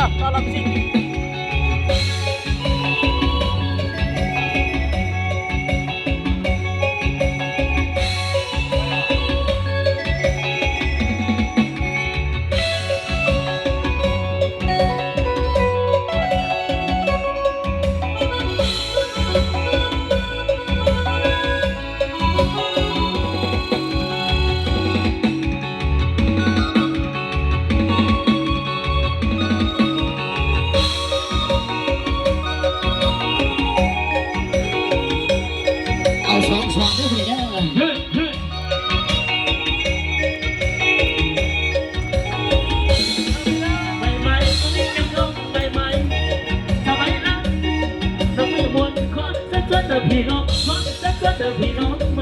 ຕະຫຼອດຊີວິດ. ເອົາສອງສອງເດີຜູ້ນີ້ເດີ. ໃໝ່ໆ ດອກໄມ້ຍັງດອກໃໝ່ໆ ສະບາຍລະ ດອກໄມ້ມ່ວນຄອນ ຊວນເດີພີ່ນ້ອງ ຊວນເດີພີ່ນ້ອງ.